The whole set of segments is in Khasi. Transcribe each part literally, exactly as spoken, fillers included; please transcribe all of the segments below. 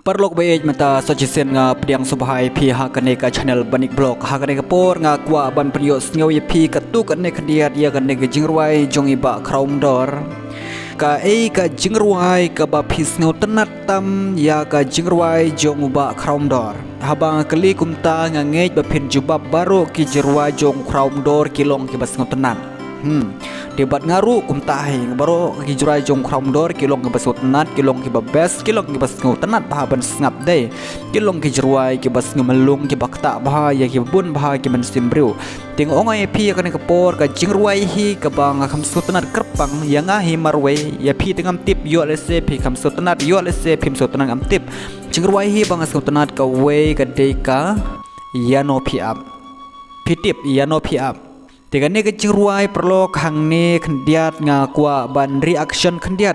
Paralok ba ïeit, mynta sa shisien nga pdiang sngewbha ïa phi ha kane ka channel Banik Vlog. Ha kane ka por nga kwah ban pynïohsngew ïa phi katto katne khyndiat ïa kane ka jingrwai jong i Bah Khrawmdor. Kaei ka jingrwai kaba phi sngewtynnad tam ïa ka jingrwai jong u Bah Khrawmdor? Haba nga kylli kumta nga ngeit ba phin jubab baroh ki jingrwai jong u Khrawmdor ki long kiba sngewtynnad. Hmm. Te bad nga ruh kumta hi, baroh ki jingrwai jong u Khrawmdor ki long kiba sngewtynnad, ki long kiba best, ki long kiba sngewtynnad bha ban sngap dei. Ki long ki jingrwai kiba sngewmlung, kiba ktah bha ïa kiba bun bha ki mynsiem briew. Te nga ong ïa phi ha kane ka por ka jingrwai hi kaba nga kham sngewtynnad kyrpang ïa nga hi marwei, ïa phi te ngam tip, ïoh lehse phi kham sngewtynnad, ïoh lehse phim sngewtynnad, ngam tip. Jingrwai hi ba nga sngewtynnad kawei ka dei ka Ïano Phi Ap. Phi tip Ïano Phi Ap? Te kane ka jingrwai paralok, hangne khyndiat nga kwah ban reaction khyndiat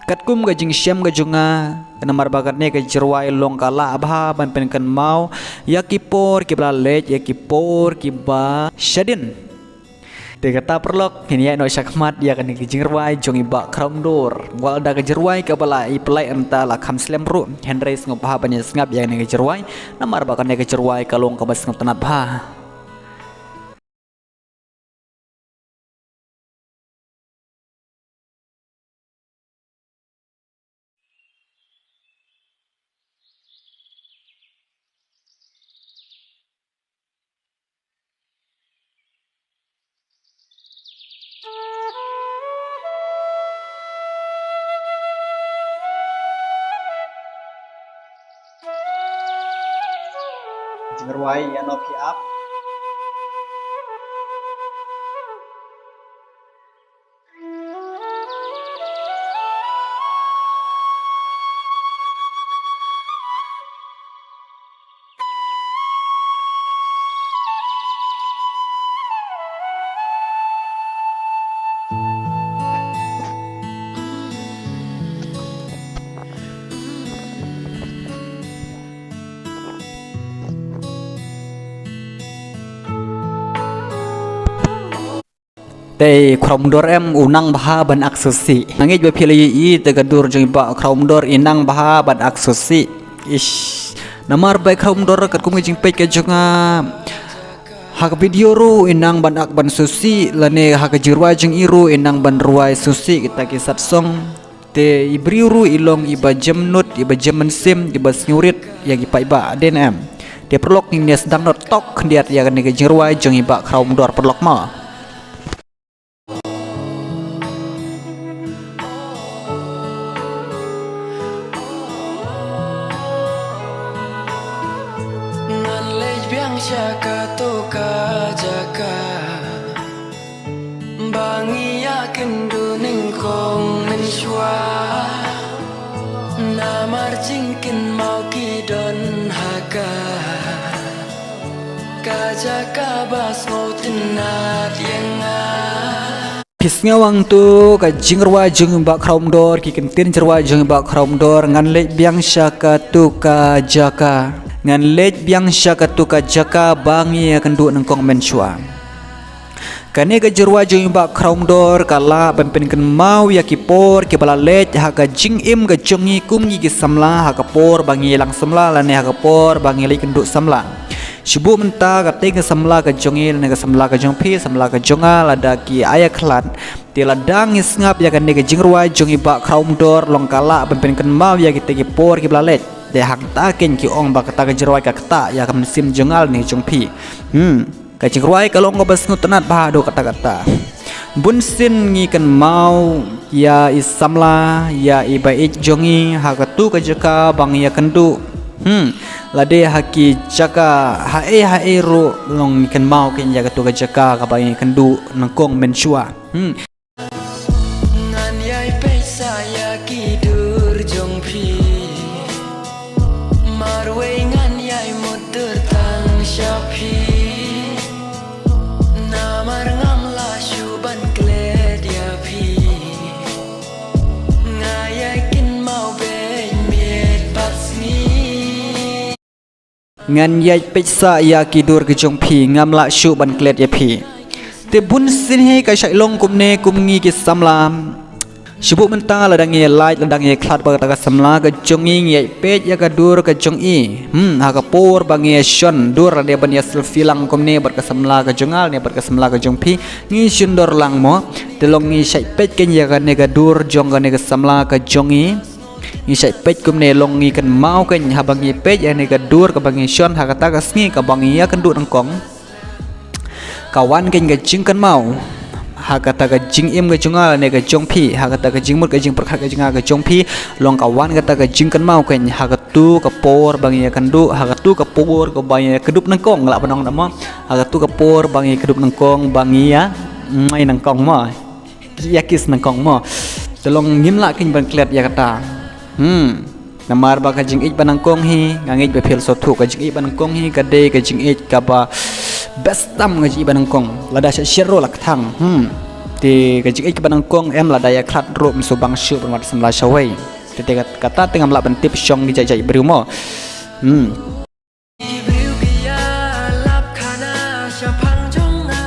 katkum ka jingshem ka jong nga, namar ba kane ka jingrwai long ka lah bha ban pynkynmaw ïa ki por kiba la leit, ïa ki por kiba shadien. Te kata paralok, ngin ïaid noh shakhmat ïa kane ka jingrwai jong i Bah Khrawmdor. Wat la da ka jingrwai kaba la i pynlait mynta la kham slem ruh, hynrei sngewbha ban ïa sngap ïa kane ka jingrwai, namar ba kane ka jingrwai ka long kaba sngewtynnad bha. Jingrwai Ïano Phi Ap. Te Khrawmdor em, u nang bha ban ak susi. Nga ngeit ba phi la ïohi te ka dur jong i Bah Khrawmdor i nang bha ban ak susi. Ish. Namar ba i Khrawmdor katkum ka jingpeit ka jong nga, ha ka video ruh i nang ban ak ban susi, lane ha ka jingrwai jong i ruh i nang ban rwai susi kita ki sat song. Te i briew ruh i long iba jem nud, iba jem mynsiem, iba sngewrit ïa ki paidbah, dei ne em? Te paralok, ngin ïa sdang noh tok khyndiat ïa kane ka jingrwai jong i Bah Khrawmdor paralok mo. Ngan leit biang sha kato ka jaka ba ngi ïakynduh nyngkong mynshuwa. Namar jingkynmaw ki don ha ka, ka jaka ba sngewtynnad ïa nga. Phi sngew hangto ka jingrwai jong i Bah Khrawmdor, ki kyntien jingrwai jong i Bah Khrawmdor, ngan leit biang sha kato ka jaka. Ngan leit biang sha kato ka jaka ba ngi ïakynduh nyngkong mynshuwa. Kane ka jingrwai jong i Bah Khrawmdor ka lah ban pynkynmaw ïa ki por kiba la leit ha ka jingim ka jong ngi kum ngi ki samla, ha ka por ba ngi ïalang samla lane ha ka por ba ngi leit kynduh samla. Shu buh mynta katei ka samla ka jong ngi lane ka samla ka jong phi, samla ka jong nga, lada ki ai ïa khlad, te lada ngi sngap ïa kane ka jingrwai jong i Bah Khrawmdor, long ka lah ban pynkynmaw ïa kitei ki por kiba la leit. Te hangta kein ki ong ba kata ka jingrwai ka ktah ïa ka mynsiem jong nga lane jong phi. Hmm. Ka jingrwai ka long kaba sngewtynnad bha haduh katta katta. Bunsien ngi kynmaw ïa i samla, ïa i baieit jong ngi ha kato ka jaka ba ngi ïakynduh. Hmm, lade ha ki jaka haei haei ruh long ngi kynmaw kein ïa kato ka jaka kaba ngi ïakynduh nyngkong mynshuwa. Hmm. Ngan ïai peit sa ïa ki dur jong phi. Marwei ngan ïai mutdur tang sha phi. Namar ngam lah shuh ban klet ïa phi. Nga ïai kynmaw beit miet bad sngi. Ngan ïai peit sa ïa ki dur ki jong phi, ngam lah shuh ban klet ïa phi. Te bunsien hi ka shait long kumne kum ngi ki samla. Shu buh mynta lada ngi ïa lait, lada ngi ïa khlad bad kata ka samla ka jong i, ngi ïa peit ïa ka dur ka jong i. Hmm, ha ka por ba ngi ïa shon dur lane ban ïa selfie lang kumne bad ka samla ka jong nga lane bad ka samla ka jong phi, ngi shon dur lang mo. Te long ngi shait peit keiñ ïa kane ka dur jong kane ka samla ka jong i. Ngi shait peit kumne long ngi kynmaw keiñ haba ngi peit ïa kane ka dur kaba ngi shon ha kata ka sngi kaba ngi ïa kynduh nyngkong. Ka wan keiñ ka jingkynmaw ha kata ka jingim ka jong nga lane ka jong phi, ha kata ka jingmut ka jingpyrkhat ka jong nga ka jong phi, long ka wan kata ka jingkynmaw keiñ ha katu ka por ba ngi ïa kynduh, ha katu ka por kaba ngi ïa kynduh nyngkong lah ban ong da mo, ha katu ka por ba ngi ïa kynduh nyngkong ba ngi ïa mai nyngkong mo. Ki ïa kiss nyngkong mo. Te long ngim lah keiñ ban klet ïa kata. Hmm. Namar ba ka jingïeit ba nyngkong hi, nga ngeit ba phi la sngewthuh ka jingïeit ba nyngkong hi, ka dei ka jingïeit kaba best tam ka jingïeit ba nyngkong. Lada sha sher ruh la kthang. Hmm. Te ka jingïeit kaba nyngkong em lada ïa khlad ruh mynta bang shuh ban wad samla shawei. Te te kat-, kata te ngam lah ban tip shong ki jait jait briew mo. Hmm. Ki briew ki ïalap khana shaphang jong nga.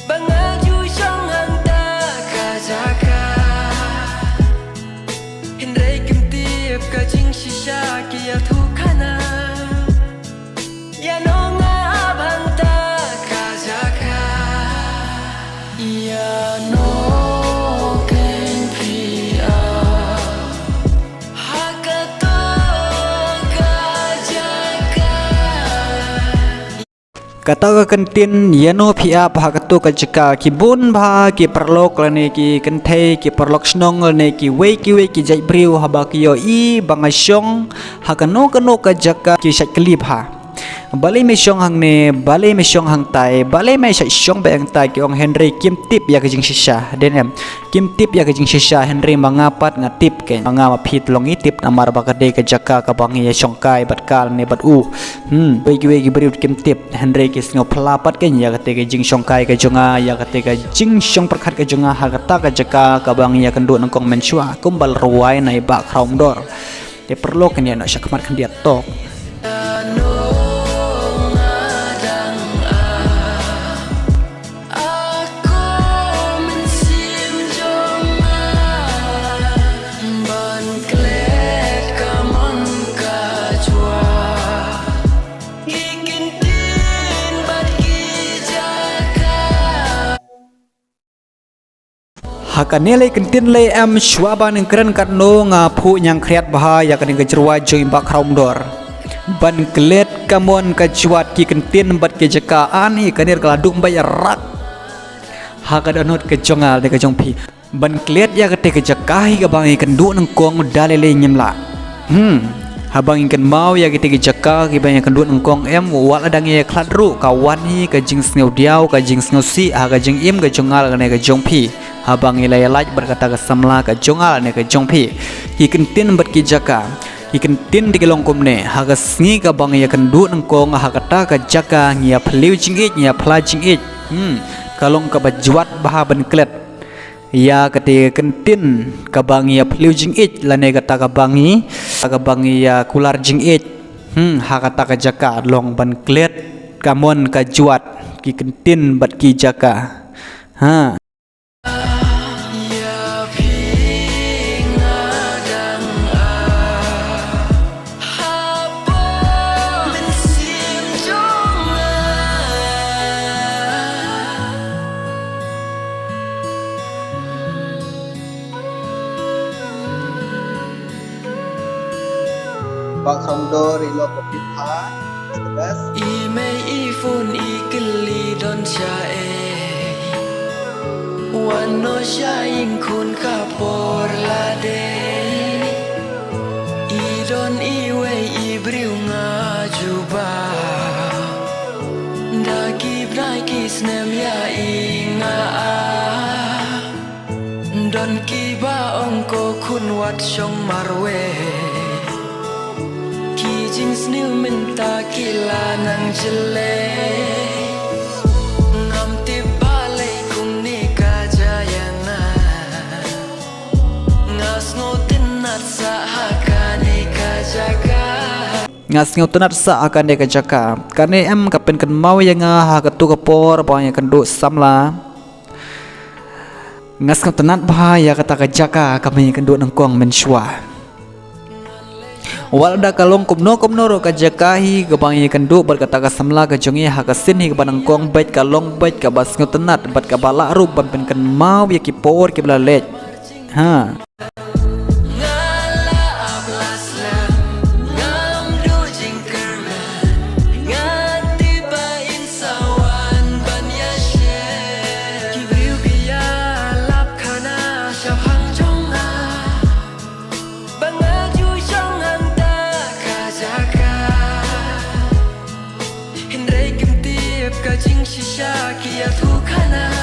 Ba nga ju shong hangta ka jaka. Hynrei kim tip ka jingshisha ki ïathuh khana. Ïa no nga ap hangta ka jaka. Ïa no keiñ phi ap ha kato ka jaka. Kata ka kyntien ïa no phi ap ha kato ka jaka, ki bun bha ki paralok lane ki kynthei, ki paralok shnong lane kiwei kiwei ki jait briew haba ki ïohi ba nga shong ha kano kano ka jaka ki shait kylli bha. Balei me shong hangne, balei me shong hangtai, balei me shait shong beit hangtai, ki ong, hynrei kim tip ïa ka jingshisha. Dei ne em? Kim tip ïa ka jingshisha, hynrei ma nga pat nga tip keiñ. Ma nga ma phi te long ngi tip namar ba ka dei ka jaka kaba ngi ïa shongkai bad ka lane bad u. Hmm, wei kiwei ki briew kim tip, hynrei ki sngew phylla pat keiñ ïa kata ka jingshongkai ka jong nga, ïa kata ka jingshong pyrkhat ka jong nga ha kata ka jaka kaba ngi ïa kynduh nyngkong mynshuwa, kumba la rwai na i Bah Khrawmdor. Te paralok, ngin ïa noh sha khmat khyndiat tok. Ha kane lei kyntien lei em, shuwa ban kren katno nga phuh ñiangkhriat bha ïa kane ka jyrwa jong i Bah Khrawmdor. Ban klet ka mon ka jwat, ki kyntien bad ki jaka, ani kane ka la dum bad rak ha ka dohnud ka jong nga ne ka jong phi. Ban klet ïa kata ka jaka hi kaba ngi kynduh nyngkong, da lei lei ngim lah. Hmm. Haba ngi kynmaw ïa kita ki jaka kiba ngi kynduh nyngkong em, wat la dang ïa khlad ruh, ka wan hi ka jingsngewdiaw, ka jingsngewsih ha ka jingim ka jong nga lane ka jong phi. Haba ngi la ïa lait bad kata ka samla ka jong nga lane ka jong phi. Ki kyntien bad ki jaka, ki kyntien te ki long kumne, ha ka sngi kaba ngi ïa kynduh nyngkong ha kata ka jaka ngi ïa phylliew jingïeit, ngi ïa phla jingïeit. Hmm. Ka long kaba jwat bha ban klet ïa kata ka kyntien kaba ngi ïa phylliew jingïeit lane kata kaba ngi, kaba ngi ïa kular jingïeit. Hmm, ha kata ka jaka long ban klet ka mon ka jwat, ki kyntien bad ki jaka. Ha. Bah Khrawmdor, i lok ka pit ha, the best. I mei i phone i kylli don sha ei. Wan noh sha ïing khun ka por la dei. I don iwei i briew nga jubab. Da ki bnai ki snem ïa i nga ap. Don kiba ong ko khun wat shong marwei. Ki jingsniew mynta ki la nang jyllei. Ngam tip balei kumne ka jia ïa nga. Nga sngewtynnat sah ha kane ka jaka. Nga sngewtynnat sah ha kane ka jaka. Kane em ka pynkynmaw ïa nga ha katu ka por ba nga ïakynduh samla. Nga sngewtynnat bha ïa kata ka jaka kaba ïakynduh nyngkong mynshuwa. Wat lada ka long kumno kumno ruh ka jaka hi kaba ïakynduh bad kata ka samla ka jong ngi ha ka sien hi kaba nyngkong beit ka long beit kaba sngewtynnat bad kaba lah ruh ban pynkynmaw ïa ki por kiba la leit. Ha. Hynrei kim tip ka jingshisha ki ïathuh khana.